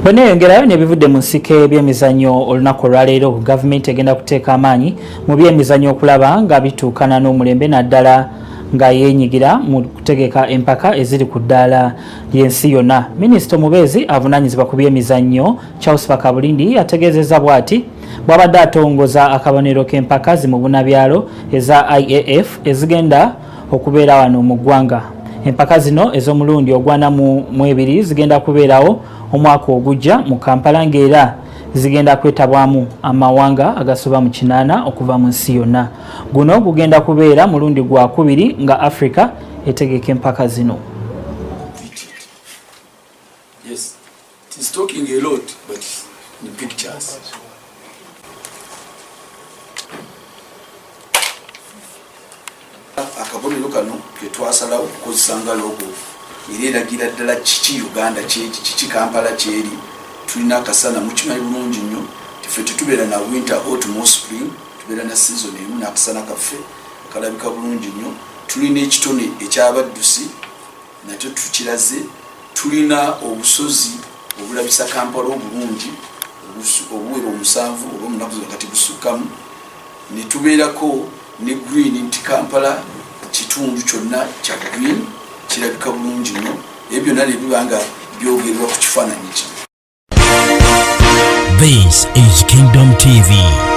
Bwe neeyongerayo n'ebivudde mu nsiko ebyemizannyo olunaku olwaleero, gavumenti egenda kuteeka amaanyi mu byemizannyo okulaba nga bituukana n'omulembe naddala nga yeenyigira mu kutegeka empaka eziri ku ddaala ly'ensi yonna. Minisita omubeezi avunaanyizibwa ku byemizannyo Charles Bakabulindi yategeezezza bw'ati bw'abadde atongoza akabonero k'empaka zimubunabyalo eza IAF ezigenda okubeera wano mu ggwanga. Empaka zino ez'omulundi ogwana mu ebiri zigenda kubeerawo omwaka ogujja mu Kampala ng'era zigenda kwetabwamu amawanga agasoba mu 8 okuva mu nsi yonna. Guno gugenda kubeera mulundi gwa kubiri nga Africa etegeka empaka zino. Yes, it is talking a lot, but in pictures. Akabonero kano ketwasalawo okukozesa nga logo era eragira ddala kiki Uganda kyeki, kiki Kampala kyeri. Tulina akasana, mukimanyi bulungi nnyo tife tetubeera na winter, autumn or spring, tubeera na season emu n'akasana kaffe akalabika bulungi nnyo. Tulina ekitone ekyabaddusi nakyo tukiraze. Tulina obusozi obulabisa Kampala obulungi obuwera 7 oba omunaku zino kati busukkamu, ne tubeerako ne green nti Kampala kitundu kyonna kya green kirabika bulungi nnyo. Ebyo byonna ne biba nga byogerwa ku kifaananyi kino. This is Kingdom TV.